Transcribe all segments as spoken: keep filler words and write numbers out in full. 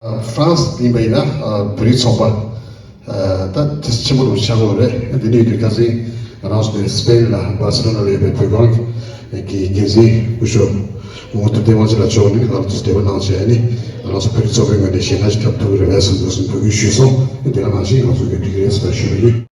ཧྥ་རན་སི་ཡིན་པ་ཡིན་ན་བོད་རིགས་ཚོགས་པ་ད་དེ་ཆེན་པོ་རུ་ཆགས་ཡོད་རེད། དེ་འདྲ་ཡིན་དུས་ཁ་སང་ང་རང་ཚོ་དེ་སི་པེན་ལ་སྦར་སེ་ལོ་ན་ལ་ཡོད་པའི་བོད་ཁང་གི་འགན་འཛིན་སྐུ་ཞབས་ངོ་ཐུབ་བསྟན་དབང་ཆེ་ལགས་མཆོག་ནས་ང་རང་ཚོ་འབྲེལ་བ་གནང་བྱས་ནས་ང་རང་ཚོ་བོད་རིགས་ཚོགས་པའི་ངོས་ནས་ཞལ་ལག་ཅིག་ཕབ་ཐུབ་ཀྱི་རེད་པས་བསམ་འདུག་གསུངས་འབོད་སྐུལ་ཞུས་སོང་། དེ་ག་ནང་བཞིན་ང་ཚོ་གི་འགྲིག་གི་རེད་ཟེར་ཞུ་གི་ཡོད།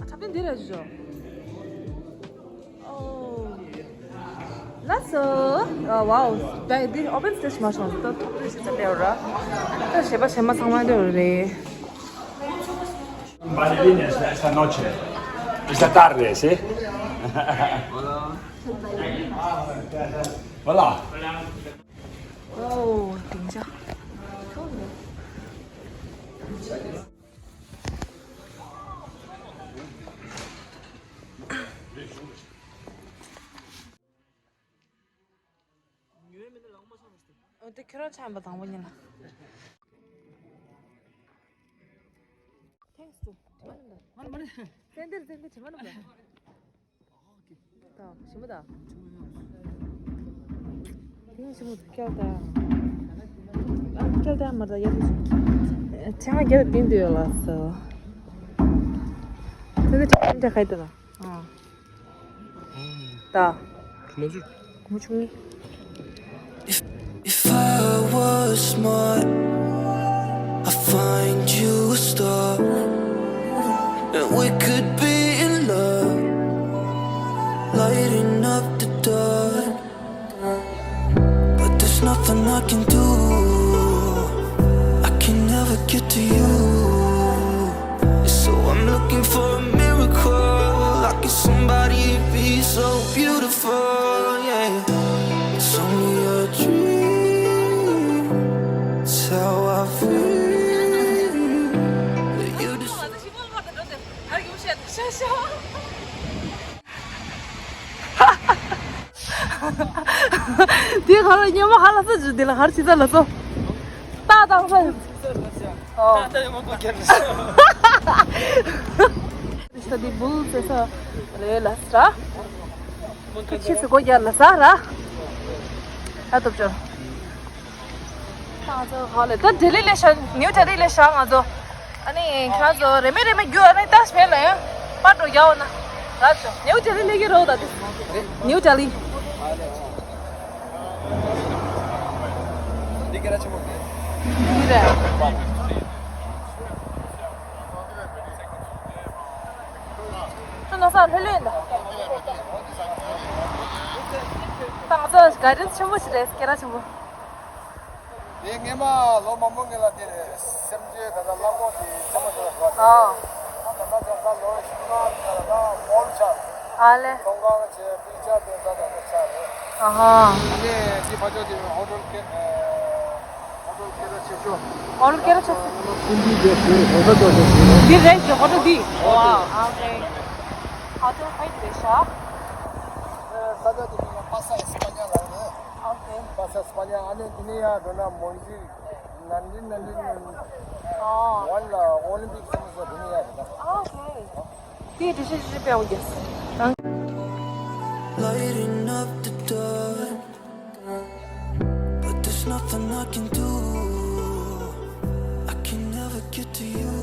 འཁྲབ་སྟོན་འདི་རེད་ཞུ། ཨོ། ལགས་སོ། ཨ། ཝའོ། ད་འདི་ཨོ་པན་སི་པེ་སི་མ་སོང་། ད་ཐོབ་ཐུབ་ཞིག་ད་ལྟ་ཡོད་ར། ད་བྱེད་པ་བྱེད་མ་ཚང་མ་འདི་ཡོད་རེད། Ballerina esta noche. Esta tarde, sí. Hola. Hola. ཨོ། དེང་ཆ། འོ་དེ་ཁྱོད་རང་ཆགས་པ་དང་པོ་ཉིད་ལ། Thanks to. ང་མ་རེད། ཙན་དེར་ཙན་དེ་དྲི་མ་ནུབ་ལ། ད་ཞིམ་པོ་ད། དེ་ཞིམ་པོ་སྐྱེལ་ད། ཨ་སྐྱེལ་ད་མ་ད་ཡར་ཆང་རྒྱ་ལ་ལྡིང་དུ་ཡོད་ལ་སོ། ཙན་དེ་ཁྲ་ཁྲ་ཁ་ཡི་ད། ད། ད། ཁོ་མ་བྱུང་། ཁོ་མ་བྱུང་ངེ། If, if I was smart, I'd find you a star, and we could be in love, lighting up the dark. But there's nothing I can do. I can never get to you. So I'm looking for a miracle. How can somebody be so beautiful? Yeah. It's only a dream. It's how I feel. You just དེ་ག་རེ་ཉི་མ་ཧ་ལ་ས་ཇུ་དེ་ལ་ཧར་ཆི་ས་ལ་སོ། ཏག་ཏག་ས། ཨོ། ཏག་ཏག་ཡོད་མ་གོ་རྒྱབ་ས། ས་དེ་བུལ་ཙེ་ས་རེད་ལ་ས་ར། ཁ་ཆི་སི་གོ་རྒྱབ་ལ་ས་ར། ཨ་སྟོབས་ཅོར། ང་ཚོ་ཧ་ལས་ད་ལྡི་ལི་ལས་ཤག་ནིའུ་ལྡི་ལི་ལས་ཤག་ང་ཚོ། ཨ་ནི་ཁྱེད་ཚོ་རེ་མེ་རེ་མེ་རྒྱུ་ཨ་ནི་ཏཱཇ་མ་ཧལ་ལ་ཡང་པར་འགྲོ་རྒྱག་འོ་ན། ར་ཆོ་ནིའུ་ལྡི་ལི་ལས་ཀྱི་རོ་ད་དེ། ནིའུ་ལྡི་ལི། འདི་ག་ར་ཆེན་པོ་རེད། འདི་རེད། ཁྱོད་ནོ་ས་ལྷོད་ལྷོད་ཡིན་ད། ད་ང་ཚོ་ག་རེ་ཆེན་པོ་ཞིག་རེད་སྐད་གྲགས་ཆེན་པོ། དེ་སྔས་མ་ལོ་མང་པོ་སྔོན་ལ་དེ་སེམས་ཅན་ད་ལྟ་གླང་གོག་དེ་ཐེངས་མ་དེ་ལ་བར་ཨ། ད་ལྟ་ལོ་བཞི་ལྔ་ད་ལྟ་མོལ་ཆགས། ཨ་ལེ། ཚོང་ཁང་བྱས་པིག་ཅར་དེ་ད་ད་ད་ཆགས་རེད། ཨ་ཧ། ཨ་ནི་དེ་ཕ་ཅོ་དེ་ཧོ་ཊེལ་ཀེ་ཧོ་ཊེལ་ཀེ་ར་ཆེ་ཤོས། ཧོ་ཊེལ་ཀེ་ར་ཆེ་ཤོས། ཀུན་གྱིས་དེ་ཟེར་ཧོ་ཊེལ་ཀེ་ར་ཆེ་ཤོས། འདི་རེད་ཀྱི་ཧོ་ཊེལ་འདི། ཝའོ། ཨ་ཧེ། ཧོ་ཊེལ་ཕ་ཡི་རེད་ཤག་ས་ཆ་དེ་མིང་ལ་པ་ས་ཨེ་སི་པ་ཉ་ལ་རེད། Okay. Pasa España, ane dunia dona monji, nandi nandi nandi. Oh. Wala Olympic sama sa dunia kita. Okay. དེ་འདྲི་ཤེས་ཤེས་པའི་འོ་རྒྱས། Lighting up the dark, but there's nothing I can do. I can never get to you.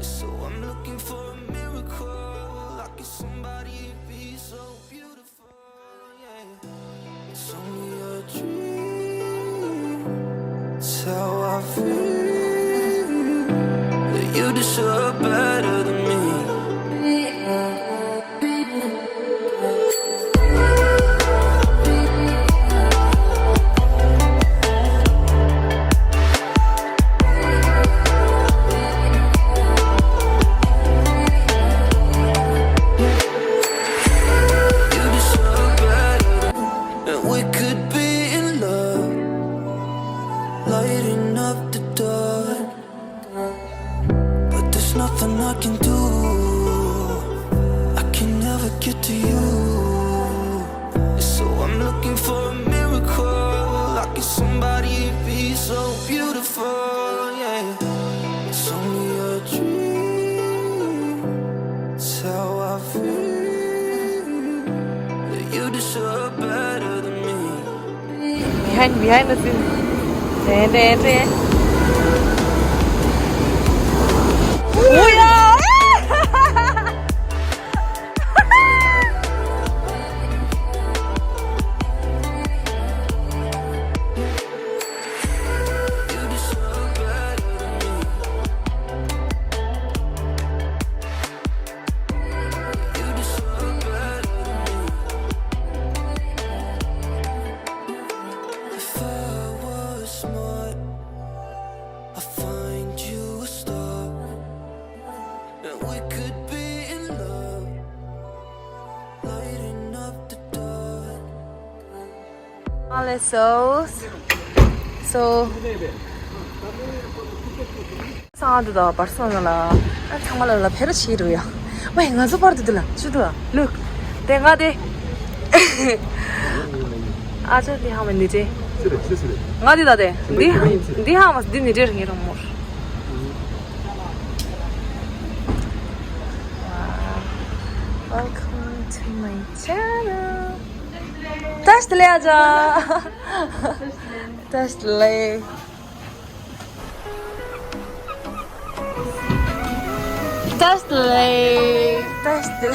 So I'm looking for a miracle. How can somebody be so beautiful? Yeah. So I feel that you deserve better than me. You deserve better. And we could be in love, lighting up the dark. But there's nothing I can do. I can never get to you. So I'm looking for a miracle. How can somebody be so beautiful? Yeah, it's only a dream. It's how I feel. That you deserve better than me. Behind, behind the scene. Dun, dun, dun. Oh, yeah! If I was smart, I'd find you a star. And we could be in love, lighting up the dark. All is so, so. ཚང་མ་འདུག་ད་བར་སོང་ན་ལ། ཨ་ཚང་མ་ལ་ལ་ཕེ་ར་བྱེད་རུ་ཡ། ཝེ་ང་ཚོ་བར་དུ་འདུག་ལ་ཅི་འདུག་ལ་ལུག་དེ་ང་དེ། ཨ་ཅོ་འདི་ཧ་མ་འདི་ཅི། ང་འདི་ད་དེ་འདི་འདི་ཧ་མ་འདི་ནི་འདྲེ་ར་ངེ་རང་མོར། Welcome to my channel. Test le aja. Test le. Test le. Test le.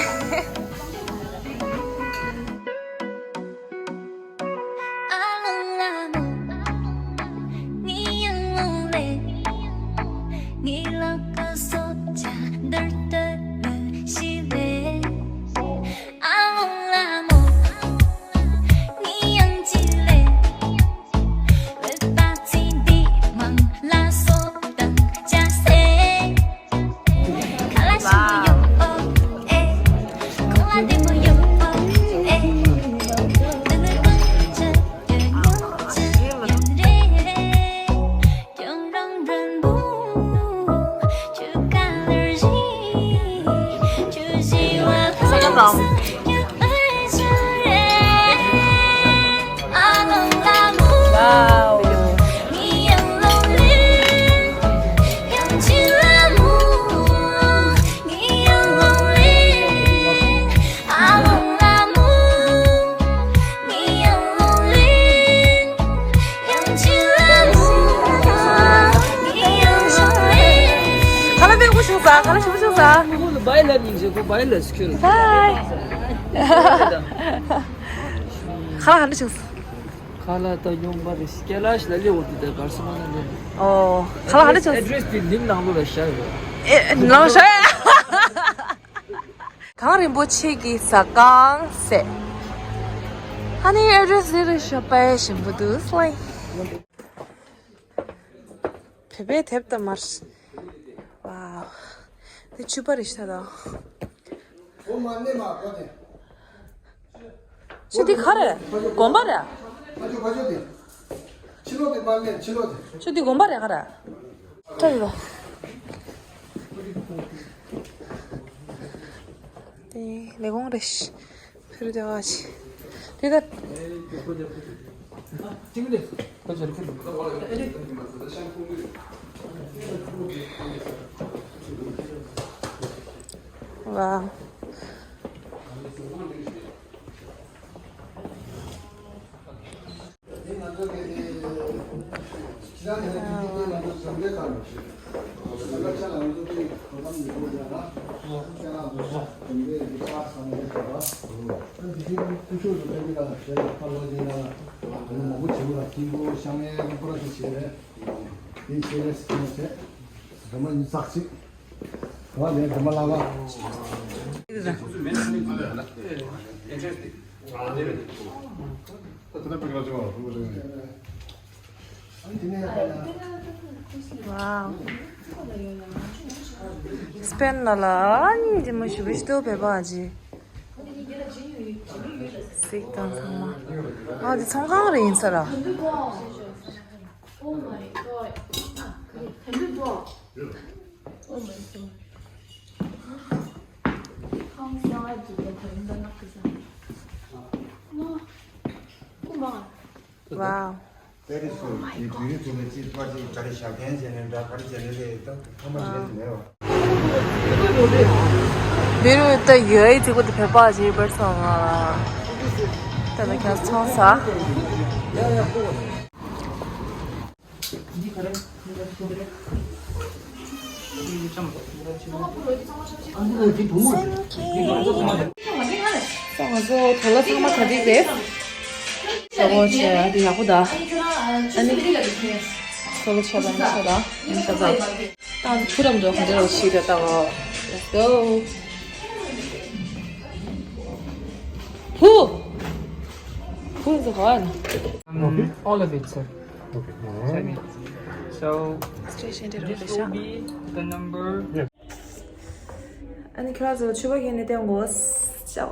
ཁ་ལག་མེད་པོ་བྱུང་ས། ཁ་ལག་ཞིམ་པོ་བྱུང་ས། ཁོ་ལ་བའི་ལབ་སྙིང་རྗེ། ཁོ་བའི་ལབ་སྐྱོན། ཧའི། ཁ་ལག་ག་འདྲ་བྱུང་སོང་། ཁ་ལག་ད་ཡོང་པ་རེད། སྐད་ལ་ཞིག་ལ་ལེ་འོ་དེ་ད་གར་སོང་ན་ལེ། ཨོ། ཁ་ལག་ག་འདྲ་བྱུང་སོང་། ཨེ་ཌི་རེ་སི་དེ་ལིང་ནང་ལོགས་ལ་བཞག་ཡོད། ཨེ་ནང་བཞག་ཡ། གངས་རིན་པོ་ཆེ་གི་ཟ་ཁང་ཟེར། ཧ་ནི་ཨེ་ཌི་རེ་སི་རེ་རེ་ཤོ་པའི་ཞིམ་པོ་འདུག་སླེ། བོད་པའི་དེབ་ལྟ་མར། ཝའོ། འདི་ཕྱུ་པ་རེད་ཤག་ད། ཕྱུ་འདི་ག་རེ་རེད། དགོན་པ་རེད། ཕྱུ་འདི་དགོན་པ་རེད་ག་རེ། ཁྲ་རེད་པ། དེ་ལས་ཁུངས་རེད། ཕུར་དེ་བ་ཆེ། དེ་ད། ཝའོ། ཡིན་ཤེས་ནས་ཤེས་ནས་བྱས། སྒྲོལ་མ་ཉིས་བརྩེགས་གཅིག་ག་བ་ལས་སྒྲོལ་མ་ལགས་པ། Wow. སྤེན་ན་ལ་ཨ་ནི་འདི་མ་ཞུ་བི་ཤི་ཏོ་བེ་བ་ཇི། གཟིགས་དང་ཚང་མ། ཨ་འདི་ཚོང་ཁང་རེད་ཡིན་ས་ར། Oh my god. Oh my god. Wow. That is good. ཡིན་དུས་དེ་ནས་ཅིག་ཕར་ཅིག་ག་རེ་ཞབས་བརྟན་བྱས་ནས་འདྲ་ག་རེ་བྱས་ནས་རེད་ད་ཐ་མ་ཞིག་རེད་མེད་བ། འདི་རུ་ད་ཡོད་ཡི་ཚིག་པོ་དེ་བོད་པ་ཞིག་བར་སོང་ང་། ད་ལྟ་ཁྱོད་ཚོང་ས། ང་ཚོ་དོ་ལ་ཚང་མ་ག་དུས་རེད། ས་ངོ་ཆེ་ཨ་དེ་ཡག་པོ་ད། ཨ་ནི། ས་ངོ་ཆེ་ད་ཆེ་ད། ཨ་ནི་ད་ད། ད་ཁུ་རམ་འགྲོ་ག་འདྲ་ཞིག་རེད་ད་གོ། Let's go. Who? Who is the one? Um, all of it, sir. Okay. All right. So, station this will be the number. Yeah. ཨ་ནི་ཁྱོད་ཚོ་ཕྱུ་པ་གྱོན་ནས་བསྟན་དགོས། ཅའོ།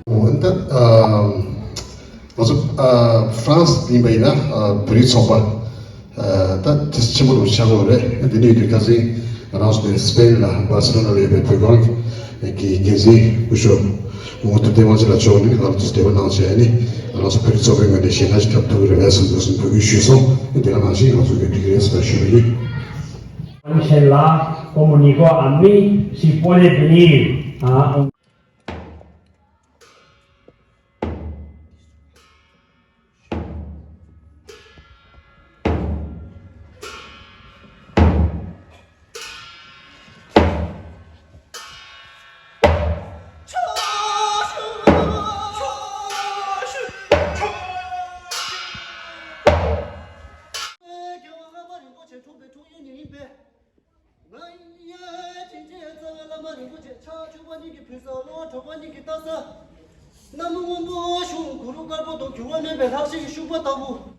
འོན་ཏེ། ཨ། ང་ཚོ་ཨ་ཧྥ་རན་སི་ཡིན་པ་ཡིན་ན་ཨ་བོད་རིགས་ཚོགས་པ་ཨ་ད་དེ་ཆེན་པོ་རུ་ཆགས་ཡོད་རེད། དེ་ནས་དུས་ཁ་སང་ང་རང་ཚོ་དེ་སི་པེན་ལ་སྦར་སེ་ལོ་ན་ལ་ཡོད་པའི་བོད་ཁང་གི་འགན་འཛིན་སྐུ་ཞབས་ངོ་ཐུབ་བསྟན་དབང་ཆེ་ལགས་མཆོག་ནས་ང་ཚོ་འབྲེལ་བ་གནང་བྱས་ནས་ང་རང་ཚོ་བོད་རིགས་ཚོགས་པའི་ངོས་ནས་གཞན་དག་ཅིག་འཁྲབ་ཐུབ་ཀྱི་རེད་པས་བསམ་འདུག་གསུངས་འབོད་སྐུལ་ཞུས་སོང་། དེ་ག་ནང་བཞིན་ང་ཚོ་གི་འགྲིག་གི་རེད་ཟེར་ཞུ་གི་ཡིན། མཆན་ལ་como único a mí si puede venir a རྒྱལ་བ་ལྷ་མ་རིན་པོ་ཆེ་འཁྲུངས་པའི་འཁྲུངས་ཡུལ་ནི་ཡིན་པས། ང་ཡི་དྲིན་ཅན་རྩ་བའི་བླ་མ་རིན་པོ་ཆེ་ཕྱག་མཆོད་པ་གཉིས་ཀྱི་ཕུལ་ས་གློ་བ་གྲོལ་བ་གཉིས་ཀྱི་ལྟ་ས། གནམ་སྔོན་པོ་གཞུང་གུ་རུ་དཀར་པོ་དང་འགྱུར་བ་མེད་པའི་ལྷ་ཞིག་གི་ཤུག་པ་ལྟ་བུ།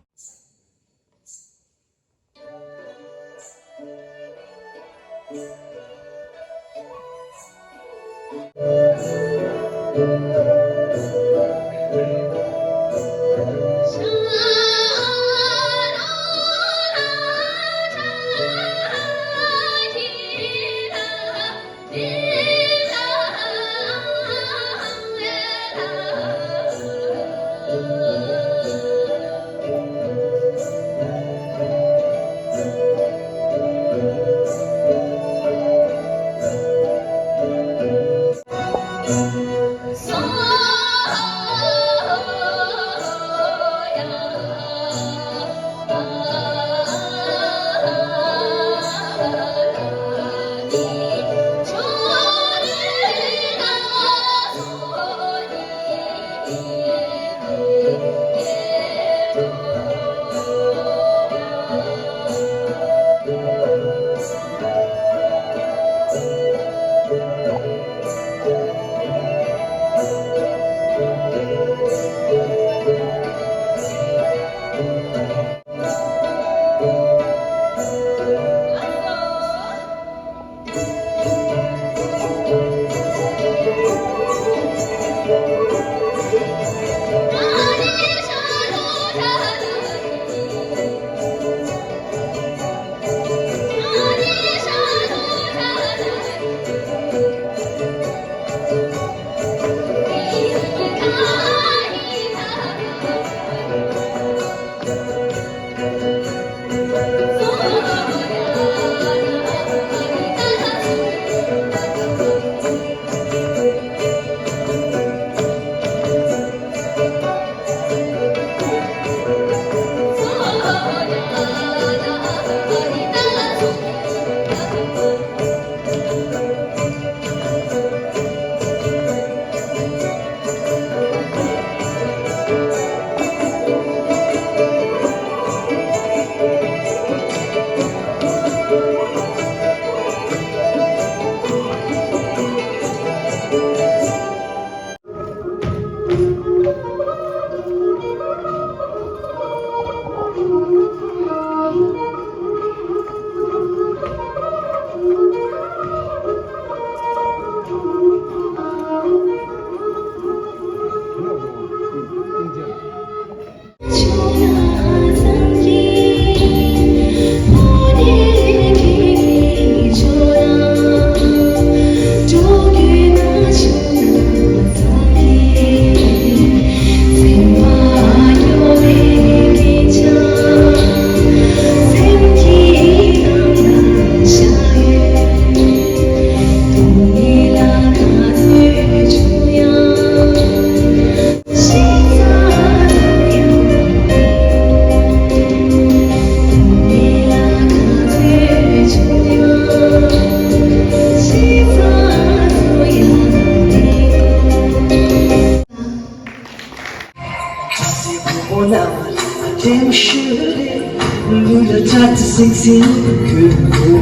སིང་སིང་ཁུ་ཁུ།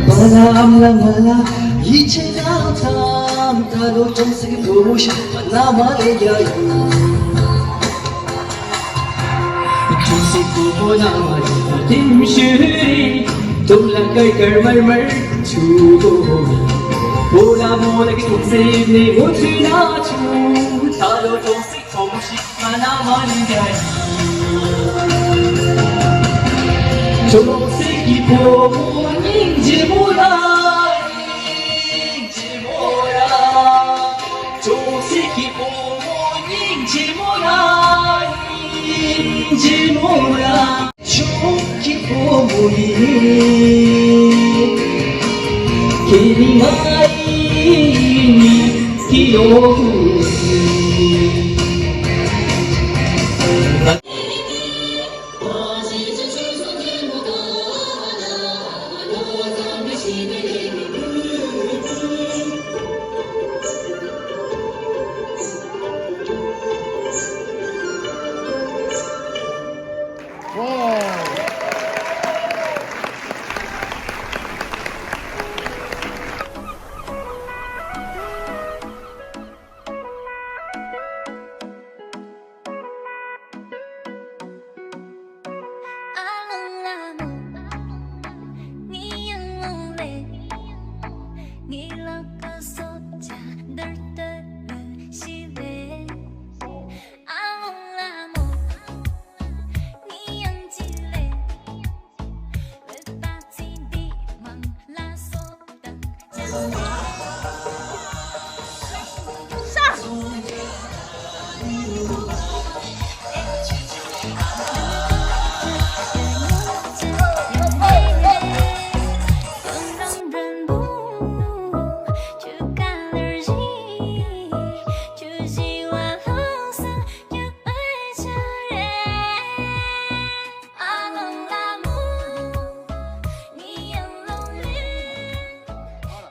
བ་ལ་ཨམ་ལ་མ་ལ་ཡིད་ཆེས་ན་ཐམ་ད་ལོ་ཅུང་ཟད་བུ་མོ་ཞིག་ན་མ་ལེ་ཡ་ཡ། ཅུང་ཟད་བུ་མོ་ན་མ་ལེ་ཡ་དིམ་ཤུ་རི། དུམ་ལ་ཀར་ཀར་མར་མར་ཆུ་བོ། བུ་ལ་མོ་ལ་གི་ཅུང་ཟད་ནི་མོ་ཆུ་ན་ཆུ། ད་ལོ་ཅུང་ཟད་བུ་མོ་ཞིག་ང་ན་མ་ལེ་ཡ་ཡ། ཅུང་ཟད་ཀྱི་བུ་མོ་སྙིང་རྗེ་མོ་ལ། སྙིང་རྗེ་མོ་ལ། ཅུང་ཟད་ཀྱི་བུ་མོ་སྙིང་རྗེ་མོ་ལ། སྙིང་རྗེ་མོ་ལ། ཅུང་ཟད་ཀྱི་བུ་མོ་ཡིན། ཁྱེད་ནི་ང་ཡིན་ནི་ཀི་ཡོ་ཧུ་ཡིན།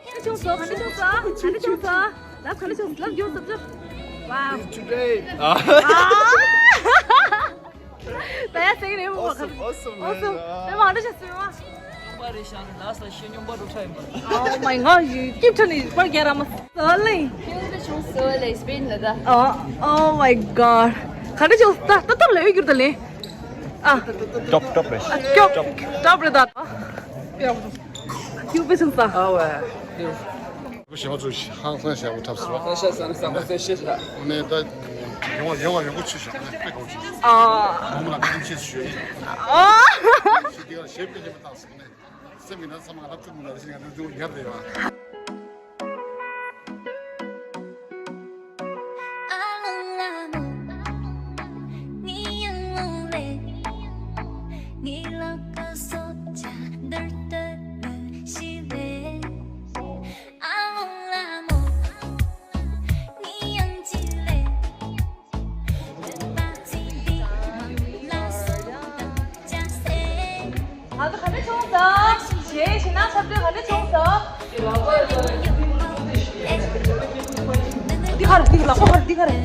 ག་འདྲ་བྱུང་སོང་། ག་འདྲ་བྱུང་སོང་། ག་འདྲ་བྱུང་སོང་། ལབ། ག་འདྲ་བྱུང་སོང་། ལབ་རྒྱུ་ཟབ་ཟབ། Wow. Today. ད་ཡ་སེང་རེད་མོ། Awesome, awesome, man. Awesome. ཨེ་མ་ག་འདྲ་བྱུང་སོང་། སྙོམས་པ་རེད་ཤག་ལ་ས་ཤི་སྙོམས་པ་འགྲོ་ཁྲ་ཡིན་པ། Oh my god, you keep turning. པར་རྒྱག་ར་མ་སོ་ལེ། ཁྱོད་འདྲ་བྱུང་སོང་ལེ། སྤེན་ལ་ད། Oh, oh my god. ག་འདྲ་བྱུང་སོང་། ད་ད་ལེ་གྱུར་ད་ལེ། ཨ། ཊོབ་ཊོབ་རེད། ཨ། ཊོབ་ཊོབ་རེད་ད། ཡག་པོ་བྱུང་སོང་། ཨ་ཝེ། བུ་ཞེ་མ་ཚོ་ཧང་སང་ཞེ་པོ་འཁྲབ་སོང་། ཧང་སང་ཞེ་པོ་འཁྲབ་སོང་། ཨ་ནས་ད་ཡོང་བ་ཡོང་བ་ཡོང་གི་ཆུ་བཞག་ནས་དཔེ་གོ་ཆུ། ཨ། མོ་མོ་ལ་ཀ་ཐུག་ཆེ་ཞུ་ཡིན། ཨ། ཞེ་དེ་ག་ཞེ་དཔེ་ཉེ་མ་བཏང་སོང་ནས། སེམས་ཀྱི་ནང་ཚང་མ་ལབ་ཆུ་མོ་ལ་ཞིག་ང་ཚོ་ཡར་རེད་བ། ང་ཚོ་ག་འདྲ་བྱུང་སོང་། གཞས་ཞེ་ནང་འཁྲབ་སྟོན་ག་འདྲ་བྱུང་སོང་། འདི་ག་རེ། འདི་ལག་པ་ག་རེ། འདི་ག་རེ།